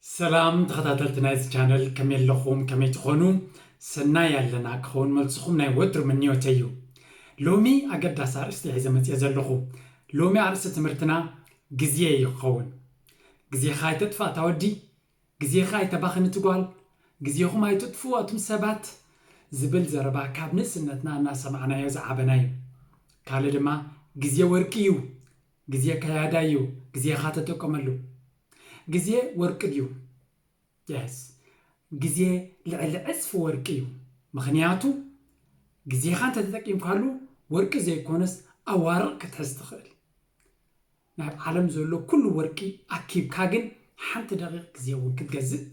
ሰላም ተኸታተልቲ ናይዚ ቻነል፣ ከመይ ኣለኹም? ከመይ ትኾኑ? ሰናይ ኣለና ክኸውን መልስኹም ናይ ወትሩ ምንዮተይ እዩ። ሎሚ ኣገዳሲ ኣርእስቲ ሒዘ መፅየ ዘለኹ። ሎሚ ኣርእስቲ ትምህርትና ግዜ እዩ ክኸውን። ግዜኻ ኣይተጥፋእ እታ ወዲ፣ ግዜኻ ኣይተባኽን እቲ ጓል፣ ግዜኹም ኣይተጥፍኡ ኣቱም ሰባት ዝብል ዘረባ ካብ ንእስነትና እናሰማዕናዮ ዝዓበና እዩ። ካልእ ድማ ግዜ ወርቂ እዩ፣ ግዜ ከያዳ እዩ፣ ግዜኻ ተጠቀመሉ። ግዜ ወርቂ ድዩ? የስ፣ ግዜ ልዕሊ ዕፅፊ ወርቂ እዩ። ምኽንያቱ ግዜኻ እንተተጠቂምካሉ ወርቂ ዘይኮነስ ኣዋርቕ ክትሕዝ ትኽእል። ናብ ዓለም ዘሎ ኩሉ ወርቂ ኣኪብካ ግን ሓንቲ ደቂቕ ግዜ እውን ክትገዝእ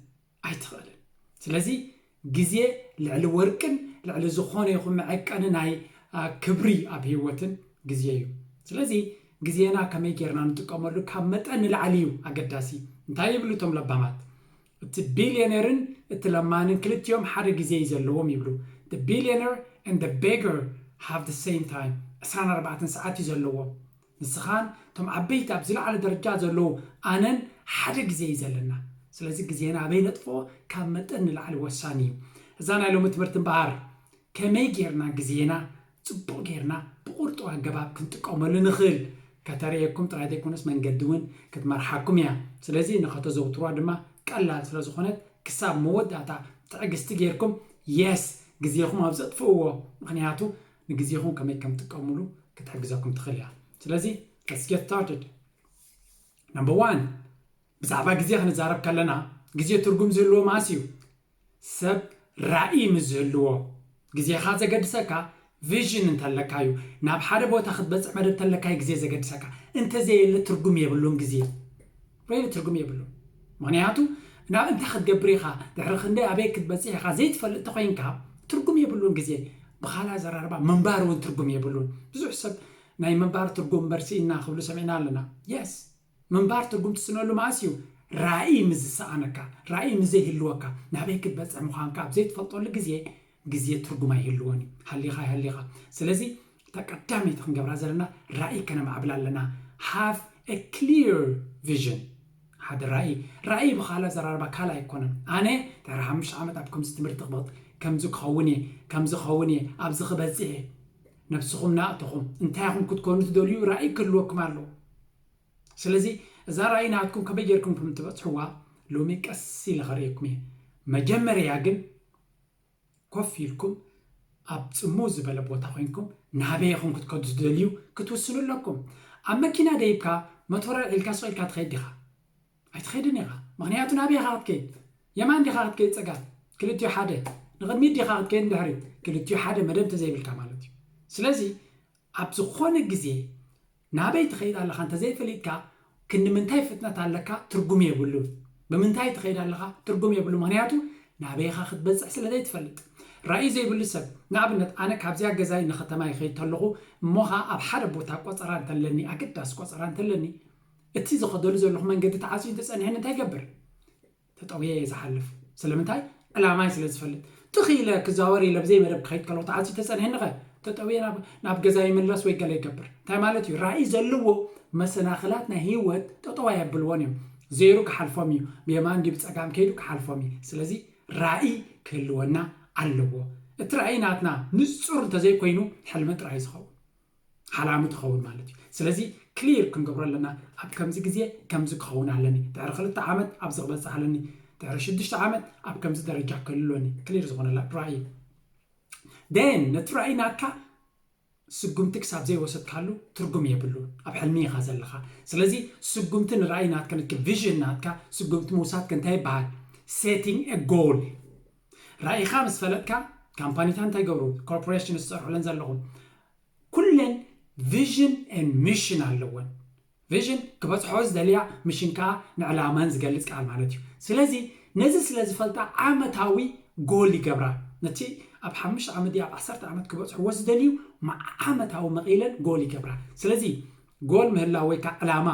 ኣይትኽእልን። ስለዚ ግዜ ልዕሊ ወርቅን ልዕሊ ዝኾነ ይኹን መዐቀኒ ናይ ክብሪ ኣብ ህይወትን ግዜ እዩ። ስለዚ ግዜና ከመይ ጌርና ንጥቀመሉ ካብ መጠን ንላዕሊ እዩ ኣገዳሲ። እንታይ ይብሉ እቶም ለባማት? እቲ ቢልዮነርን እቲ ለማንን ክልቲኦም ሓደ ግዜ እዩ ዘለዎም ይብሉ። The billionaire and the beggar have the same time። ዕስራን ኣርባዕተን ሰዓት እዩ ዘለዎም። ንስኻን እቶም ዓበይቲ ኣብ ዝለዓለ ደረጃ ዘለዉ ኣነን ሓደ ግዜ እዩ ዘለና። ስለዚ ግዜና ኣበይ ነጥፍኦ ካብ መጠን ንላዕሊ ወሳኒ እዩ። እዛ ናይ ሎሚ ትምህርቲ እምበኣር ከመይ ጌርና ግዜና ጽቡቕ ጌርና ብቑርጡ ኣገባብ ክንጥቀመሉ ንኽእል ከተርእየኩም ጥራይ ዘይኮነስ መንገዲ እውን ክትመርሓኩም እያ። ስለዚ ንኸተዘውትሯ ድማ ቀላል ስለ ዝኾነት ክሳብ መወዳእታ ትዕግስቲ ጌርኩም የስ ግዜኹም ኣብ ዘጥፍእዎ፣ ምኽንያቱ ንግዜኹም ከመይ ከም ትጥቀምሉ ክትሕግዘኩም ትኽእል እያ። ስለዚ let's get started። Number one፣ ብዛዕባ ግዜ ክንዛረብ ከለና ግዜ ትርጉም ዝህልዎ መዓስ እዩ? ሰብ ራእይ ምስ ዝህልዎ። ግዜኻ ዘገድሰካ ቪዥን እንተለካ እዩ። ናብ ሓደ ቦታ ክትበፅሕ መደብ ተለካ እዩ ግዜ ዘገድሰካ። እንተዘየለ ትርጉም የብሉን ግዜ። ሬሊ ትርጉም የብሉን። ምኽንያቱ ናብ እንታይ ክትገብር ኢኻ፣ ድሕሪ ክንደይ ኣበይ ክትበፅሕ ኢኻ ዘይትፈልጥ ተኾይንካ ትርጉም የብሉን ግዜ። ብኻልእ ኣዘራርባ ምንባር እውን ትርጉም የብሉን። ብዙሕ ሰብ ናይ ምንባር ትርጉም እምበር ስኢንና ክብሉ ሰሚዕና ኣለና። የስ፣ ምንባር ትርጉም ትስነሉ መዓስ እዩ? ራእይ ምስ ዝሰኣነካ፣ ራእይ ምስ ዘይህልወካ፣ ናበይ ክትበፅሕ ምዃንካ ኣብ ዘይትፈልጠሉ ግዜ፣ ግዜ ትርጉም ኣይህልዎን እዩ። ሃሊኻ ኣይሃሊኻ። ስለዚ እታ ቀዳመይቲ ክንገብራ ዘለና ራእይ ከነማዕብል ኣለና። Have a clear vision። ሓደ ራእይ፣ ራእይ ብኻልእ ኣዘራርባ ካልእ ኣይኮነን። ኣነ ድሕሪ ሓሙሽተ ዓመት ኣብ ከምዚ ትምህርቲ ክበጥ፣ ከምዚ ክኸውን እየ፣ ከምዚ ክኸውን እየ፣ ኣብዚ ክበፅሕ እየ። ነብስኹም ናእተኹም እንታይ ኢኹም ክትኮኑ ትደልዩ ራእይ ክህልወኩም ኣለዎ። ስለዚ እዛ ራእይ ናትኩም ከመይ ጌርኩም ከም ትበፅሕዋ ሎሚ ቀስ ኢለ ከርእየኩም እየ። መጀመርያ ግን ኮፍ ኢልኩም ኣብ ጽምው ዝበለ ቦታ ኮይንኩም ናበይ ኢኹም ክትከዱ ትደልዩ ክትውስኑ ኣለኩም። ኣብ መኪና ደይብካ ሞቶር ኣልዒልካ ስቕ ኢልካ ትኸይድ ዲኻ? ኣይትኸይድን ኢኻ። ምኽንያቱ ናበይ ኢኻ ክትከይድ? የማን ዲኻ ክትከይድ ጸጋም? ክልቲኡ ሓደ። ንቕድሚት ዲኻ ክትከይድ ንድሕሪት? ክልቲኡ ሓደ መደብ እንተዘይብልካ ማለት እዩ። ስለዚ ኣብ ዝኾነ ግዜ ናበይ ትኸይድ ኣለኻ እንተዘይፈሊጥካ ክንዲ ምንታይ ፍጥነት ኣለካ ትርጉም የብሉን። ብምንታይ ትኸይድ ኣለኻ ትርጉም የብሉ። ምኽንያቱ ናበይኻ ክትበፅሕ ስለ ዘይትፈልጥ። ራእይ ዘይብሉ ሰብ፣ ንኣብነት ኣነ ካብዚኣ ገዛይ ንከተማ ይኸይድ ተለኹ እሞ ኸዓ ኣብ ሓደ ቦታ ቆፀራ እንተለኒ፣ ኣገዳሲ ቆፀራ እንተለኒ፣ እቲ ዝኸደሉ ዘለኹ መንገዲ ተዓፅዩ እንተፀኒሐኒ እንታይ ይገብር? ተጠውየ እየ ዝሓልፍ። ስለምንታይ? ዕላማይ ስለ ዝፈልጥ። ትኽ ኢለ ክዛወር ኢለ ብዘይ መደብ ክኸይድ ከለኹ ተዓፅዩ ተፀንሐኒ ኸ? ተጠውየ ናብ፣ ናብ ገዛ ይምለስ ወይ ገለ ይገብር። እንታይ ማለት እዩ? ራእይ ዘለዎ መሰናኽላት ናይ ህይወት ጠጠው ኣየብልዎን እዮም። ዘይሩ ክሓልፎም እዩ። ብየማን ድዩ ብፀጋም ከይዱ ክሓልፎም እዩ። ስለዚ ራእይ ክህልወና ኣለዎ። እቲ ራእይ ናትና ንፁር እንተዘይኮይኑ ሕልሚ ጥራይ ዝኸውን። ሓላሚ ትኸውን ማለት እዩ። ስለዚ ክሊር ክንገብሮ ኣለና። ኣብ ከምዚ ግዜ ከምዚ ክኸውን ኣለኒ፣ ድሕሪ ክልተ ዓመት ኣብዚ ክበፅሕ ኣለኒ፣ ድሕሪ ሽዱሽተ ዓመት ኣብ ከምዚ ደረጃ ክህሉ ኣለኒ። ክሊር ዝኾነላ ራእይ። ን ነቲ ራእይ ናትካ ስጉምቲ ክሳብ ዘይወሰድካሉ ትርጉም የብሉን። ኣብ ሕልሚ ኢኻ ዘለኻ። ስለዚ ስጉምቲ ንራእይ ናትካ፣ ነቲ ቪዥን ናትካ ስጉምቲ ምውሳድካ እንታይ ይበሃል? ሴቲንግ ጎል። ራእይኻ ምስ ፈለጥካ ካምፓኒታት እንታይ ይገብሩ? ኮርፖሬሽን ዝሰርሑለን ዘለኹም ኩለን ቪዥን ን ሚሽን ኣለወን። ቪዥን ክበፅሖ ዝደልያ፣ ሚሽን ከዓ ንዕላማን ዝገልፅ ቃል ማለት እዩ። ስለዚ ነዚ ስለ ዝፈልጣ ዓመታዊ ጎል ይገብራ። ነቲ ኣብ ሓሙሽተ ዓመት ድዩ ኣብ ዓሰርተ ዓመት ክበፅሕዎ ዝደልዩ ማ-፣ ዓመታዊ መቒለን ጎል ይገብራ። ስለዚ ጎል ምህላው ወይ ከዓ ዕላማ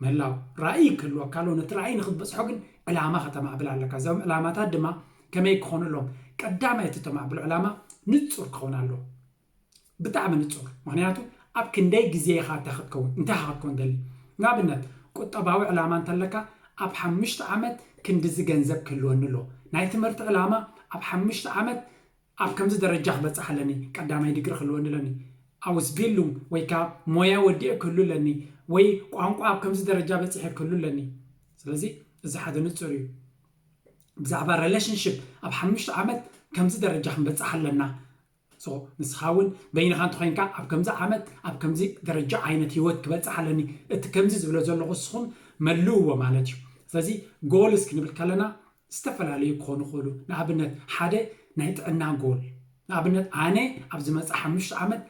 ምህላው፣ ራእይ ክህልወካ ኣለዎ። ነቲ ራእይ ንክትበፅሖ ግን ዕላማ ከተማዕብል ኣለካ። እዞም ዕላማታት ድማ ከመይ ክኾኑ ኣለዎም? ቀዳማይ እቲ ተማዕብሎ ዕላማ ንፁር ክኸውን ኣለዎ። ብጣዕሚ ንፁር። ምኽንያቱ ኣብ ክንደይ ግዜ ኢኻ እንታይ ክትከውን፣ እንታይ ኢኻ ክትከውን ደሊ? ንኣብነት ቁጠባዊ ዕላማ እንተለካ ኣብ ሓሙሽተ ዓመት ክንድዚ ገንዘብ ክህልወኒ ኣሎ። ናይ ትምህርቲ ዕላማ ኣብ ሓሙሽተ ዓመት ኣብ ከምዚ ደረጃ ክበፅሕ ኣለኒ፣ ቀዳማይ ዲግሪ ክህልወኒ ኣለኒ፣ ኣውስቢሉም ወይ ከዓ ሞያ ወዲኤ ክህሉ ኣለኒ፣ ወይ ቋንቋ ኣብ ከምዚ ደረጃ በፂሐ ክህሉ ኣለኒ። ስለዚ እዚ ሓደ ንፁር እዩ። ብዛዕባ ሪሌሽንሽፕ ኣብ ሓሙሽተ ዓመት ከምዚ ደረጃ ክንበፅሕ ኣለና። ንስኻ እውን በይንኻ እንተኮይንካ ኣብ ከምዚ ዓመት ኣብ ከምዚ ደረጃ ዓይነት ህይወት ክበፅሕ ኣለኒ፣ እቲ ከምዚ ዝብሎ ዘለኹ ንስኹም መልእዎ ማለት እዩ። ስለዚ ጎልስ ክንብል ከለና ዝተፈላለዩ ክኾኑ ይኽእሉ። ንኣብነት ሓደ ናይ ጥዕና ጎል፣ ንኣብነት ኣነ ኣብ ዝመፅእ ሓሙሽተ ዓመት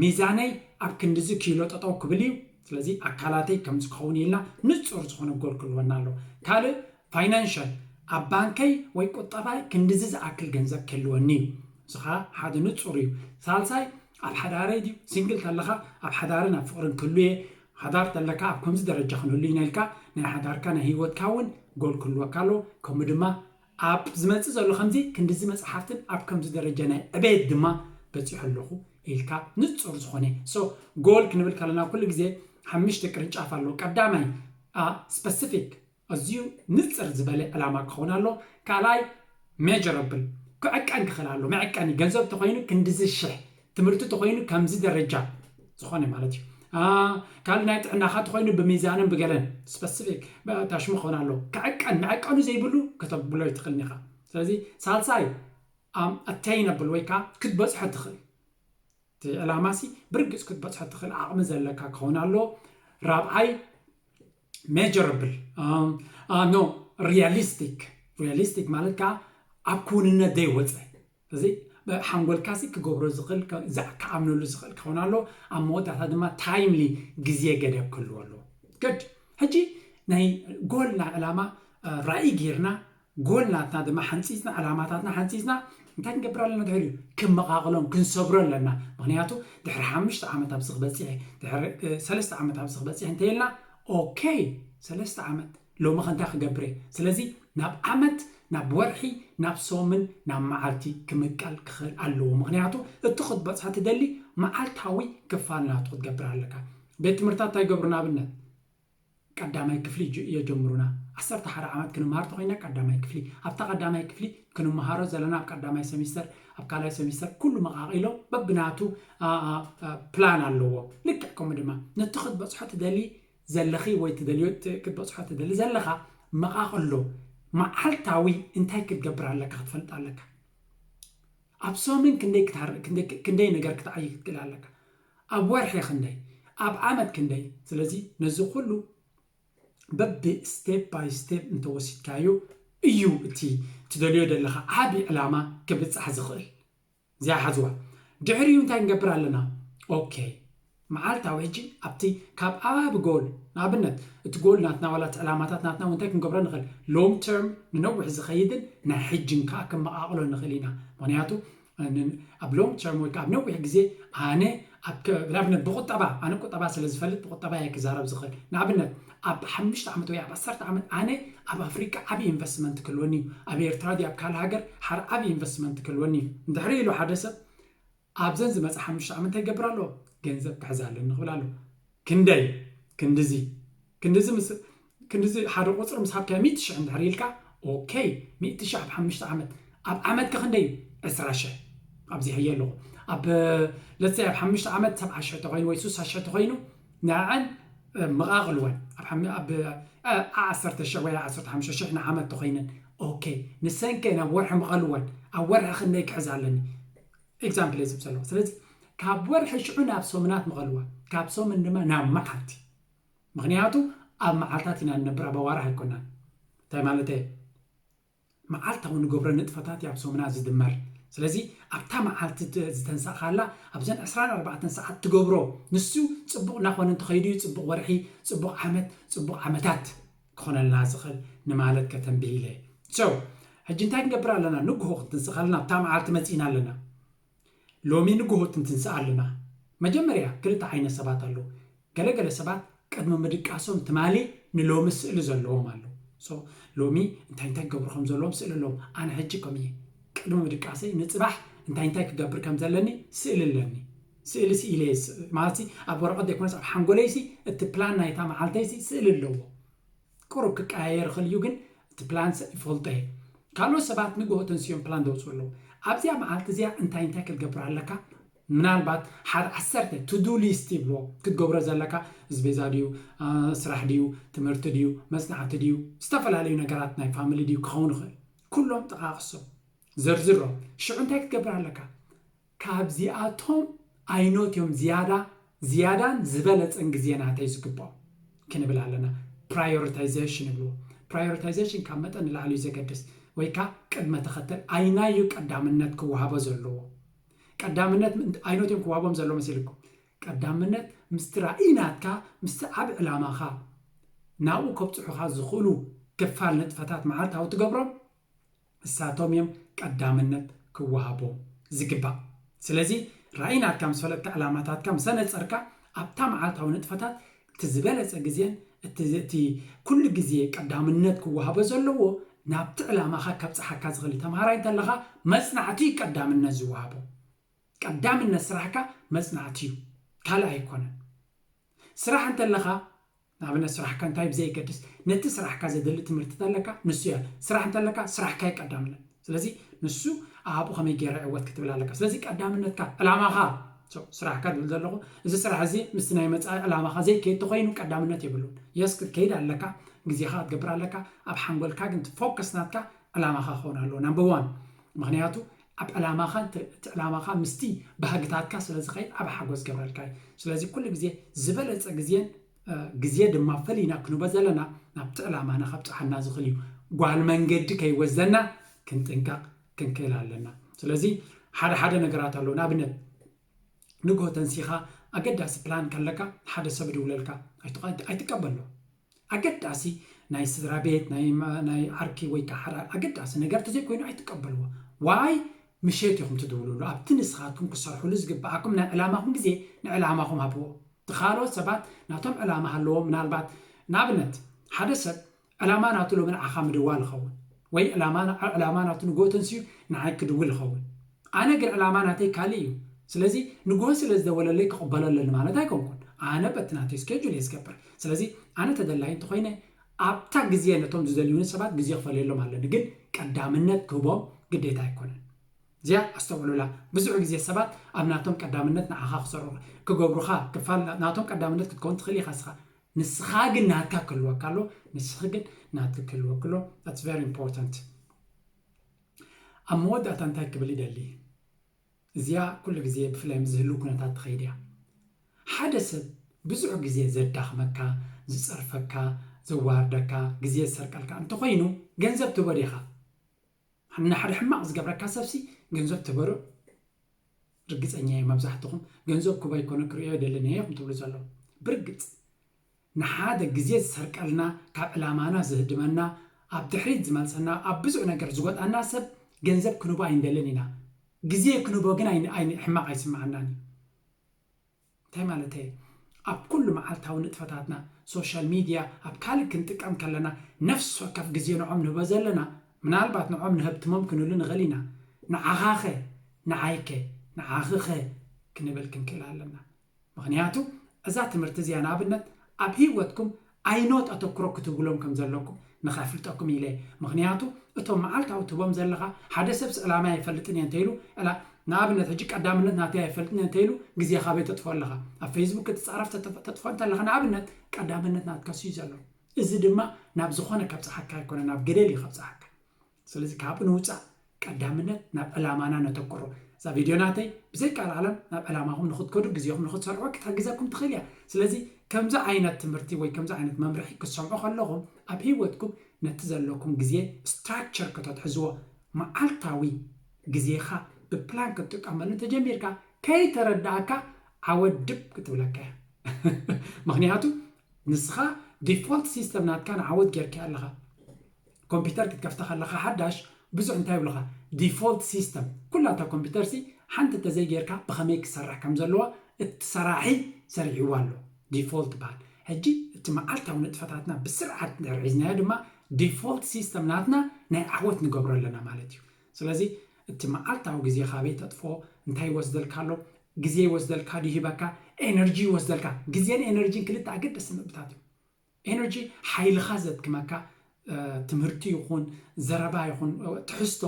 ሚዛነይ ኣብ ክንድዚ ኪሎ ጠጠው ክብል እዩ። ስለዚ ኣካላተይ ከምዚ ክኸውን ኢልና ንፁር ዝኾነ ጎል ክህልወና ኣለዎ። ካልእ ፋይናንሻል፣ ኣብ ባንከይ ወይ ቁጠባይ ክንድዚ ዝኣክል ገንዘብ ክህልወኒ እዩ። እዚ ከዓ ሓደ ንፁር እዩ። ሳልሳይ ኣብ ሓዳረይ ድዩ፣ ሲንግል ተለካ ኣብ ሓዳርን ኣብ ፍቕርን ክህሉ እየ፣ ሓዳር ተለካ ኣብ ከምዚ ደረጃ ክንህሉ ኢና ኢልካ ናይ ሓዳርካ ናይ ህይወትካ እውን ጎል ክህልወካ ኣለዎ። ከምኡ ድማ ኣብ ዝመፅእ ዘሎ ከምዚ ክንድዚ መፅሓፍትን ኣብ ከምዚ ደረጃ ናይ ዕቤት ድማ በፂሑ ኣለኹ ኢልካ ንፁር ዝኾነ ሶ ጎል ክንብል ከለና ኩሉ ግዜ ሓሙሽተ ቅርንጫፍ ኣለዎ። ቀዳማይ ስፐሲፊክ፣ ኣዝዩ ንፅር ዝበለ ዕላማ ክኸውን ኣሎ። ካልኣይ ሜጀረብል፣ ክዕቀን ክኽእል ኣሎ። መዕቀኒ ገንዘብ ተኮይኑ ክንድዚ ሽሕ፣ ትምህርቲ ተኮይኑ ከምዚ ደረጃ ዝኾነ ማለት እዩ። ካልእ ናይ ጥዕናኻ ተኮይኑ ብሚዛንን ብገለን ስፐሲፊክ ታሽሙ ክኸውን ኣሎ። ክዕቀን መዕቀኑ ዘይብሉ ከተብሎ ይትኽእል ኢኻ። ስለዚ ሳልሳይ ኣተይነብል ወይ ከዓ ክትበፅሖ ትኽእል። እቲ ዕላማ ሲ ብርግፅ ክትበፅሖ ትኽእል ዓቕሚ ዘለካ ክኸውን ኣሎ። ራብዓይ ሜጀረብል ኖ ሪያሊስቲክ። ሪያሊስቲክ ማለት ከዓ ኣብ ክውንነት ዘይወፀ፣ እዚ ሓንጎልካ ሲ ክገብሮ ዝኽእል ክኣምነሉ ዝኽእል ክኸውን ኣሎ። ኣብ መወዳእታ ድማ ታይምሊ ግዜ ገደብ ክህልዎ ኣለዎ። ግድ ሕጂ ናይ ጎልና ዕላማ ራእይ ጌርና ጎል ናትና ድማ ሓንፂፅና ዕላማታትና ሓንፂፅና እንታይ ክንገብር ኣለና? ድሕሪኡ ክመቓቕሎም ክንሰብሮ ኣለና። ምክንያቱ ድሕሪ ሓሙሽተ ዓመት ኣብዚ ክበፅሕ ድሕሪ ሰለስተ ዓመት ኣብዚ ክበፅሕ እንተይልና ኦኬ ሰለስተ ዓመት ሎሚ ከ እንታይ ክገብር እየ? ስለዚ ናብ ዓመት ናብ ወርሒ ናብ ሶምን ናብ መዓልቲ ክምቀል ክኽእል ኣለዎ። ምክንያቱ እቲ ክትበፅሖ ትደሊ መዓልታዊ ክፋል ናቱ ክትገብር ኣለካ። ቤት ትምህርታት እንታይ ይገብሩ? ንኣብነት ቀዳማይ ክፍሊ የጀምሩና። ዓሰርተ ሓደ ዓመት ክንመሃር ተኮይና ቀዳማይ ክፍሊ ኣብታ ቀዳማይ ክፍሊ ክንመሃሮ ዘለና ኣብ ቀዳማይ ሰሚስተር ኣብ ካልኣይ ሰሚስተር ኩሉ መቃቂሎ በብናቱ ፕላን ኣለዎ። ልክዕ ከምኡ ድማ ነቲ ክትበፅሖ ትደሊ ዘለኺ ወይ ትደልዮ ክትበፅሖ ትደሊ ዘለኻ መቃቅሎ መዓልታዊ እንታይ ክትገብር ኣለካ ክትፈልጥ ኣለካ። ኣብ ሶምን ክንደይ ክትሃር ክንደይ ነገር ክትዓይ ክትክእል ኣለካ። ኣብ ወርሒ ክንደይ ኣብ ዓመት ክንደይ። ስለዚ ነዚ ኩሉ በቢ ስቴፕ ባይ ስቴፕ እንተወሲድካዮ እዩ እቲ ትደልዮ ዘለካ ዓብዪ ዕላማ ክብፃሕ ዝኽእል። እዚኣ ሓዝዋ። ድሕሪኡ እንታይ ንገብር ኣለና? ኦኬ መዓልታዊ ሕጂ ኣብቲ ካብ ዓቢ ጎል ንኣብነት እቲ ጎል ናትና ዋላ እቲ ዕላማታት ናትና እንታይ ክንገብሮ ንኽእል ሎንግ ተርም ንነዊሕ ዝኸይድን ናይ ሕጅን ከዓ ክመቃቅሎ ንኽእል ኢና። ምክንያቱ ኣብ ሎንግ ተርም ወይ ከዓ ኣብ ነዊሕ ግዜ ኣነ ንኣብነት ብቁጠባ ኣነ ቁጠባ ስለ ዝፈልጥ ብቁጠባ እየ ክዛረብ ዝኽእል። ንኣብነት ኣብ ሓሙሽተ ዓመት ወይ ኣብ ዓሰርተ ዓመት ኣነ ኣብ ኣፍሪቃ ዓብዪ ኢንቨስትመንት ክህልወኒ እዩ፣ ኣብ ኤርትራ ድዩ ኣብ ካልእ ሃገር ሓደ ዓብዪ ኢንቨስትመንት ክህልወኒ እዩ እንድሕሪ ኢሉ ሓደ ሰብ ኣብዘን ዝመፅእ ሓሙሽተ ዓመት እንታይ ይገብር ኣሎ? ገንዘብ ክሕዝ ኣለኒ ክብል ኣሎ። ክንደይ ክንድዚ ክንድዚ ምስ ክንድዚ ሓደ ቁፅሪ ምስ ሃብካዮ ሚእቲ ሽሕ እንድሕር ኢልካ ኦኬ ሚእቲ ሽሕ ኣብ ሓሙሽተ ዓመት ኣብ ዓመት ከ ክንደይ እዩ? ዕስራ ሽሕ ኣብዚሐዮ ኣለኹ። ኣብ ለትሰይ ኣብ ሓሙሽተ ዓመት ሰብዓ ሽሕ ተኮይኑ ወይ ሱሳ ሽሕ ተኮይኑ ንዐን መቃቅልወን ኣብ ዓሰርተ ሽሕ ወይ ዓሰርተ ሓሙሽተ ሽሕ ንዓመት ተኮይነን ኦኬ ንሰንከ ናብ ወርሒ መቐልወን ኣብ ወርሒ ክንደይ ክሕዝ ኣለኒ? ኤግዛምፕል እየ ዝብ ዘለኹ። ስለዚ ካብ ወርሒ ሽዑ ናብ ሶምናት ምቐልዋ ካብ ሶምን ድማ ናብ መዓልቲ። ምክንያቱ ኣብ መዓልታት ኢና ንነብር ኣብ ኣዋርሕ ኣይኮናን። እንታይ ማለት እየ? መዓልታዊ ንገብሮ ንጥፈታት እዩ ኣብ ሶምና ዝድመር። ስለዚ ኣብታ መዓልቲ ዝተንሳእካላ ኣብዘን ዕስራን ኣርባዕተን ሰዓት ትገብሮ ንሱ ፅቡቕ እናኾነ እንተኸይዱ እዩ ፅቡቕ ወርሒ፣ ፅቡቕ ዓመት፣ ፅቡቕ ዓመታት ክኾነልና ዝኽእል ንማለት ከተንብህ ኢለ። So ሕጂ እንታይ ክንገብር ኣለና? ንግሆ ክትንስእ ከለና ኣብታ መዓልቲ መፂእና ኣለና። ሎሚ ንግሆ ትንትንስእ ኣለና። መጀመርያ ክልተ ዓይነት ሰባት ኣለዉ። ገለገለ ሰባት ቅድሚ ምድቃሶም ትማሊ ንሎሚ ስእሊ ዘለዎም ኣለዉ። So ሎሚ እንታይ እንታይ ክገብሩ ከም ዘለዎም ስእሊ ኣለዎም። ኣነ ሕጂ ከም እየ ቅድሚ ምድቃሰይ ንፅባሕ እንታይ እንታይ ክገብር ከም ዘለኒ ስእሊ ኣለኒ። ስእሊ ስኢለ ማለት ኣብ ወረቐት ዘይኮነስ ኣብ ሓንጎለይሲ እቲ ፕላን ናይታ መዓልተይሲ ስእሊ ኣለዎ። ቁሩብ ክቀያየር ይኽእል እዩ፣ ግን እቲ ፕላን ይፈልጦ እየ። ካልኦት ሰባት ንግሆ ተንስዮም ፕላን ዘውፅኡ ኣለዉ። ኣብዚኣ መዓልቲ እዚኣ እንታይ እንታይ ክትገብር ኣለካ? ምናልባት ሓደ ዓሰርተ to do list ይብልዎ ክትገብሮ ዘለካ፣ ኣስቤዛ ድዩ፣ ስራሕ ድዩ፣ ትምህርቲ ድዩ፣ መፅናዕቲ ድዩ፣ ዝተፈላለዩ ነገራት ናይ ፋሚሊ ድዩ ክኸውን ይኽእል። ኩሎም ጠቓቕሶም፣ ዘርዝሮም። ሽዑ እንታይ ክትገብር ኣለካ? ካብዚኣቶም ኣይኖት እዮም ዝያዳ ዝያዳን ዝበለፀን ግዜ ናተይ ዝግብኦም ክንብል ኣለና። ፕራዮሪታይዜሽን ይብልዎ። ፕራዮሪታይዜሽን ካብ መጠን ንላዕሊ እዩ ዘገድስ፣ ወይ ከዓ ቅድመ ተኸተል ኣይናዩ ቀዳምነት ክወሃቦ ዘለዎ። ቀዳምነት ኣይኖት እዮም ክወሃቦም ዘሎ መሲልኩም። ቀዳምነት ምስቲ ራእይ ናትካ፣ ምስቲ ዓብ ዕላማኻ ናብኡ ከብፅሑኻ ዝኽእሉ ክፋል ንጥፈታት መዓልታዊ ትገብሮም እሳቶም እዮም ቀዳምነት ክወሃቦም ዝግባእ። ስለዚ ራእይ ናትካ ምስ ፈለጥካ፣ ዕላማታትካ ምስ ኣነፀርካ፣ ኣብታ መዓልታዊ ንጥፈታት እቲ ዝበለፀ ግዜን እቲ እቲ ኩሉ ግዜ ቀዳምነት ክወሃቦ ዘለዎ ናብቲ ዕላማኻ ከብፅሓካ ዝኽእል እዩ። ተምሃራይ እንተለኻ መፅናዕቲ እዩ ቀዳምነት ዝወሃቦ። ቀዳምነት ስራሕካ መፅናዕቲ እዩ፣ ካልእ ኣይኮነን። ስራሕ እንተለኻ ንኣብነት ስራሕካ እንታይ ብዘይገድስ ነቲ ስራሕካ ዘድሊ ትምህርቲ እንተለካ ንሱ እያ። ስራሕ እንተለካ ስራሕካ እዩ ቀዳምነት። ስለዚ ንሱ ኣብኡ ከመይ ገይረ ዕወት ክትብል ኣለካ። ስለዚ ቀዳምነትካ ዕላማኻ፣ so ስራሕካ ዝብል ዘለኹ፣ እዚ ስራሕ እዚ ምስቲ ናይ መጻኢ ዕላማኻ ዘይከይድ ተኾይኑ ቀዳምነት የብሉን። የስ ክትከይድ ኣለካ፣ ግዜኻ ክትገብር ኣለካ። ኣብ ሓንጎልካ ግን እቲ ፎከስ ናትካ ዕላማኻ ክኸውን ኣለዎ ናምበር ዋን። ምኽንያቱ ኣብ ዕላማኻ እንተ- እቲ ዕላማኻ ምስቲ ባህግታትካ ስለ ዝኸይድ ዓብ ሓጎስ ገብረልካ እዩ። ስለዚ ኩሉ ግዜ ዝበለጸ ግዜን ግዜ ድማ ፈሊና ክንቦ ዘለና ናብቲ ዕላማና ከብፅሓና ዝኽእል እዩ። ጓል መንገዲ ከይወስደና ክንጥንቀቕ ክንክእል ኣለና። ስለዚ ሓደ ሓደ ነገራት ኣለዉ። ንኣብነት ንግሆ ተንሲኻ ኣገዳሲ ፕላን ከለካ ሓደ ሰብ ይድውለልካ፣ ኣይትቀበሎ። ኣገዳሲ ናይ ስድራ ቤት ናይ ዓርኪ ወይ ከዓ ሓደ ኣገዳሲ ነገር ተዘይኮይኑ ኣይትቀበልዎ። ዋይ ምሸት ኢኹም ትድውልሉ ኣብቲ ንስኻትኩም ክሰርሕሉ ዝግብኣኩም ናይ ዕላማኹም ግዜ ንዕላማኹም ሃብዎ። እቲ ካልኦት ሰባት ናቶም ዕላማ ሃለዎም። ምናልባት ንኣብነት ሓደ ሰብ ዕላማ ናቱ ሎሚ ንዓኻ ምድዋል ይኸውን፣ ወይ ዕላማ ናቱ ንጎተንስዩ ንዓይ ክድውል ይኸውን። ኣነ ግን ዕላማ ናተይ ካልእ እዩ። ስለዚ ንጎሆ ስለ ዝደወለለይ ክቕበሎ ኣለኒ ማለት ኣይኮንኩን። ኣነ በቲ ናተይ ስኬጁል እየ ዝገብር። ስለዚ ኣነ ተደላይ እንተኾይነ ኣብታ ግዜ ነቶም ዝደልዩኒ ሰባት ግዜ ክፈልየሎም ኣለኒ፣ ግን ቀዳምነት ክህቦም ግዴታ ኣይኮነን። እዚኣ ኣስተውዕሉላ። ብዙሕ ግዜ ሰባት ኣብ ናቶም ቀዳምነት ንዓኻ ክሰርሑ ክገብሩኻ ክፋል ናቶም ቀዳምነት ክትከውን ትኽእል ኢኻ ስኻ። ንስኻ ግን ናትካ ክህልወካ ኣሎ። ንስኺ ግን ናትኪ ክህልወኪ ኣሎ። That's very important። ኣብ መወዳእታ እንታይ ክብል ይደሊ? እዚኣ ኩሉ ግዜ ብፍላይ ምስ ዝህሉ ኩነታት ትኸይድ እያ። ሓደ ሰብ ብዙሕ ግዜ ዘዳኽመካ፣ ዝፀርፈካ፣ ዘዋርደካ፣ ግዜ ዝሰርቀልካ እንተኾይኑ ገንዘብ ትህቦ ዲኻ? ንሓደ ሕማቕ ዝገብረካ ሰብሲ ገንዘብ ትህቦ ዶ? ርግፀኛ እየ መብዛሕትኹም ገንዘብ ክህቦ ኣይኮነ ክርእዮ ኣይደልን እየ ኢኹም ትብሉ ዘለኹም። ብርግፅ ንሓደ ግዜ ዝሰርቀልና፣ ካብ ዕላማና ዝህድመና፣ ኣብ ድሕሪት ዝመልሰና፣ ኣብ ብዙሕ ነገር ዝጎድኣና ሰብ ገንዘብ ክንህቦ ኣይንደልን ኢና። ግዜ ክንህቦ ግን ኣይን- ኣይን- ሕማቕ ኣይስምዓናን እዩ። እንታይ ማለት እየ? ኣብ ኩሉ መዓልታዊ ንጥፈታትና ሶሻል ሚድያ ኣብ ካልእ ክንጥቀም ከለና ነፍሲ ወከፍ ግዜ ንዖም ንህቦ ዘለና ምናልባት ንዖም ንህብትሞም ክንህሉ ንኽእል ኢና። ንዓኻኸ ንዓይከ ንዓኽኸ ክንብል ክንክእል ኣለና። ምኽንያቱ እዛ ትምህርቲ እዚኣ ንኣብነት ኣብ ህይወትኩም ኣይኖት ኣተኩሮ ክትብሎም ከም ዘለኩም ንኸፍልጠኩም ኢለ። ምኽንያቱ እቶም መዓልታዊ ትህቦም ዘለኻ ሓደ ሰብስ ዕላማ ኣይፈልጥን እየ እንተኢሉ ዕላ ንኣብነት ሕጂ ቀዳምነት ናተይ ኣይፈልጥን እየ እንተኢሉ ግዜ ካበይ ተጥፎ ኣለኻ? ኣብ ፌስቡክ ክትፃረፍ ተጥፎ እንተለኻ ንኣብነት ቀዳምነት ናትካ ስዩ ዘሎ። እዚ ድማ ናብ ዝኾነ ከብፅሓካ ኣይኮነ ናብ ገደል እዩ ከብፅሓካ። ስለዚ ካብኡ ንውፃእ ቀዳምነት ናብ ዕላማና ነተኩሮ። እዛ ቪድዮ ናተይ ብዘይ ቃል ዓለም ናብ ዕላማኹም ንክትከዱ ግዜኹም ንክትሰርዑ ክትሕግዘኩም ትኽእል እያ። ስለዚ ከምዚ ዓይነት ትምህርቲ ወይ ከምዚ ዓይነት መምርሒ ክትሰምዑ ከለኹም ኣብ ህይወትኩም ነቲ ዘለኩም ግዜ ስትራክቸር ከተትሕዝዎ መዓልታዊ ግዜኻ ብፕላን ክትጥቀመሉ እንተጀሚርካ ከይተረዳእካ ዓወት ድብ ክትብለካ እያ። ምክንያቱ ንስኻ ዲፎልት ሲስተም ናትካ ንዓወት ጌርካ ኣለኻ። ኮምፒውተር ክትከፍታ ከለኻ ሓዳሽ ብዙሕ እንታይ ይብሉኻ ዲፎልት ሲስተም ኩላታ ኮምፒውተር ሲ ሓንቲ እንተዘይጌርካ ብኸመይ ክሰርሕ ከም ዘለዎ እቲ ሰራሒ ሰሪሕዎ ኣሎ። ዲፎልት በሃል። ሕጂ እቲ መዓልታዊ ንጥፈታትና ብስርዓት እንድሕር ሒዝናዮ ድማ ዲፎልት ሲስተም ናትና ናይ ዓወት ንገብሮ ኣለና ማለት እዩ። ስለዚ እቲ መዓልታዊ ግዜ ካበይ ተጥፎ እንታይ ይወስደልካ ኣሎ? ግዜ ይወስደልካ ድዩ ሂበካ? ኤነርጂ ይወስደልካ። ግዜን ኤነርጂን ክልተ ኣገደስቲ ነጥብታት እዮም። ኤነርጂ ሓይልኻ ዘድክመካ ትምህርቲ ይኹን ዘረባ ይኹን ትሕዝቶ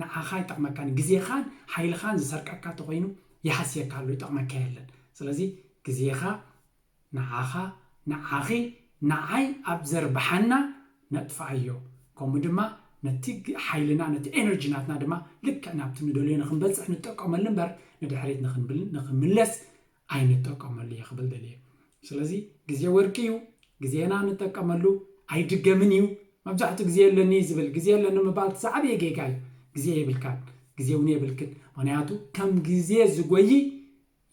ንዓኻ ይጠቕመካን ግዜኻን ሓይልኻን ዝሰርቀካ ተኮይኑ ይሃስየካ ኣሎ፣ ይጠቕመካ የለን። ስለዚ ግዜኻ ንዓኻ ንዓኺ ንዓይ ኣብ ዘርብሓና ነጥፍኣዮ። ከምኡ ድማ ነቲ ሓይልና ነቲ ኤነርጂ ናትና ድማ ልክዕ ናብቲ ንደልዮ ንክንበፅሕ ንጠቀመሉ እምበር ንድሕሪት ንክምለስ ኣይንጠቀመሉ እየ ክብል ደልየ። ስለዚ ግዜ ወርቂ እዩ። ግዜና ንጠቀመሉ፣ ኣይድገምን እዩ። መብዛሕትኡ ግዜ የለኒ ዝብል፣ ግዜ የለኒ ምባል እቲ ዝዓበየ ጌጋ እዩ። ግዜ የብልካን፣ ግዜ እውን የብልክን። ምክንያቱ ከም ግዜ ዝጎይ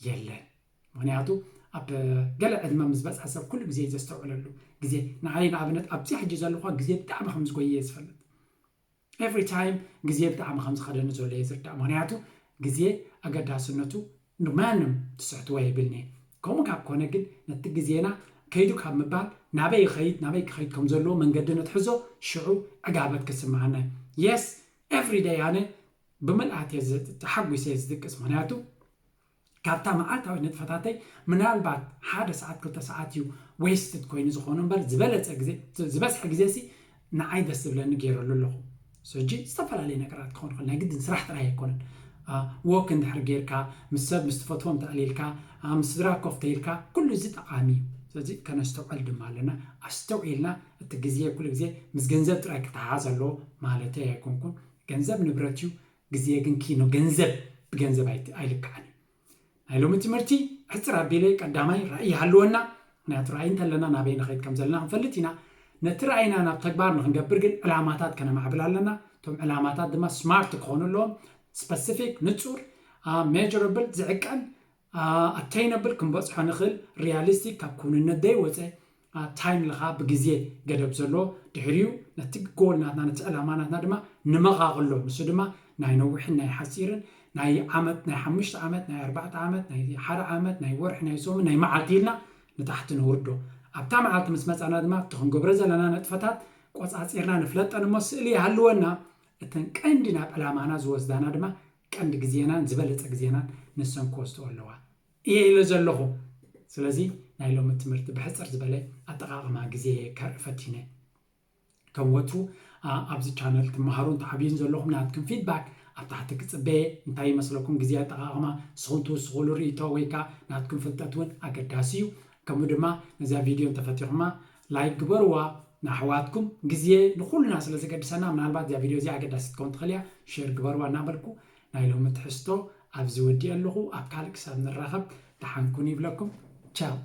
የለን። ምክንያቱ ኣብ ገለ ዕድመ ምስ በፅሐ ሰብ ኩሉ ግዜ ዘስተውዕለሉ ግዜ ንዓይ ንኣብነት ኣብዚ ሕጂ ዘለኳ ግዜ ብጣዕሚ ከም ዝጎየ እየ ዝፈልጥ። ኤቭሪ ታይም ግዜ ብጣዕሚ ከም ዝኸደኒ ዘሎ እየ ዝርዳእ። ምክንያቱ ግዜ ኣገዳስነቱ ንማንም ትስሕትዎ የብልኒ። ከምኡ ካብ ኮነ ግን ነቲ ግዜና ከይዱ ካብ ምባል ናበይ ይኸይድ ናበይ ክኸይድ ከም ዘለዎ መንገዲ ንትሕዞ ሽዑ ዕጋበት ክስምዓና። የስ ኤቭሪ ደይ ኣነ ብምልኣት እየ ተሓጒሰ እየ ዝድቅስ። ምክንያቱ ካብታ መዓልታዊ ንጥፈታተይ ምናልባት ሓደ ሰዓት ክልተ ሰዓት እዩ ዌስትድ ኮይኑ ዝኾኑ እምበር ዝበለፀ ግዜ ዝበዝሐ ግዜ ሲ ንዓይ ደስ ዝብለኒ ገይረሉ ኣለኹ። ሕጂ ዝተፈላለዩ ነገራት ክኾን ይኽእል ናይ ግድን ስራሕ ጥራይ ኣይኮነን። ወክ እንድሕር ጌርካ ምስ ሰብ ምስ ትፈትዎም ተዕሊልካ ምስ ስድራ ኮፍ ተይልካ ኩሉ እዚ ጠቓሚ እዩ። ስለዚ ከነስተውዕል ድማ ኣለና። ኣስተውዒልና እቲ ግዜ ኩሉ ግዜ ምስ ገንዘብ ጥራይ ክተሓሓዝ ኣለዎ ማለተይ ኣይኮንኩን። ገንዘብ ንብረት እዩ። ግዜ ግን ኪኖ ገንዘብ ብገንዘብ ኣይልክዓን እዩ። ናይ ሎሚ ትምህርቲ ሕፅር ኣቢለ ቀዳማይ ራእይ ይሃልወና። ምክንያቱ ራእይ እንተለና ናበይ ንኸይድ ከም ዘለና ክንፈልጥ ኢና። ነቲ ራእይና ናብ ተግባር ንክንገብር ግን ዕላማታት ከነማዕብል ኣለና። እቶም ዕላማታት ድማ ስማርት ክኾኑ ኣለዎም። ስፐሲፊክ፣ ንፁር፣ ሜጀረብል፣ ዝዕቀን፣ ኣተይነብል፣ ክንበፅሖ ንኽእል፣ ሪያሊስቲክ፣ ካብ ክውንነት ዘይወፀ ታይም ለኻ ብግዜ ገደብ ዘሎ ድሕሪኡ ነቲ ጎል ናትና ነቲ ዕላማ ናትና ድማ ንመቓቕሎ። ንሱ ድማ ናይ ነዊሕን ናይ ሓፂርን ናይ ዓመት ናይ ሓሙሽተ ዓመት ናይ ኣርባዕተ ዓመት ናይ ሓደ ዓመት ናይ ወርሒ ናይ ሰሙን ናይ መዓልቲ ኢልና ንታሕቲ ነውርዶ። ኣብታ መዓልቲ ምስ መፃና ድማ እቲ ክንገብሮ ዘለና ነጥፈታት ቆፃፂርና ንፍለጠን እሞ ስእሊ ይሃልወና። እተን ቀንዲ ናብ ዕላማና ዝወስዳና ድማ ቀንዲ ግዜናን ዝበለፀ ግዜናን ንሰን ክወስድኦ ኣለዋ እየ ኢለ ዘለኹ። ስለዚ ናይ ሎሚ ትምህርቲ ብሕፅር ዝበለ ኣጠቓቕማ ግዜ ከርኢ ፈቲነ። ከም ወትሩ ኣብዚ ቻነል ትመሃሩን ትዓብዩን ዘለኹም ናትኩም ፊድባክ ኣብ ታሕቲ ክፅበየ። እንታይ ይመስለኩም ግዜ ኣጠቓቕማ? ንስኹም ትውስኹሉ ርእይቶ ወይ ከዓ ናትኩም ፍልጠት እውን ኣገዳሲ እዩ። ከምኡ ድማ ነዚኣ ቪድዮ እንተፈቲኹማ ላይክ ግበርዋ ንኣሕዋትኩም። ግዜ ንኩልና ስለ ዘገድሰና ምናልባት እዚኣ ቪድዮ እዚኣ ኣገዳሲት ትከውን ትኽእል እያ። ሼር ግበርዋ እናበልኩ ናይ ሎሚ ትሕዝቶ ኣብዚ ወዲእ ኣለኹ። ኣብ ካልእ ክሳብ ንራኸብ ደሓንኩን ይብለኩም። ቻው።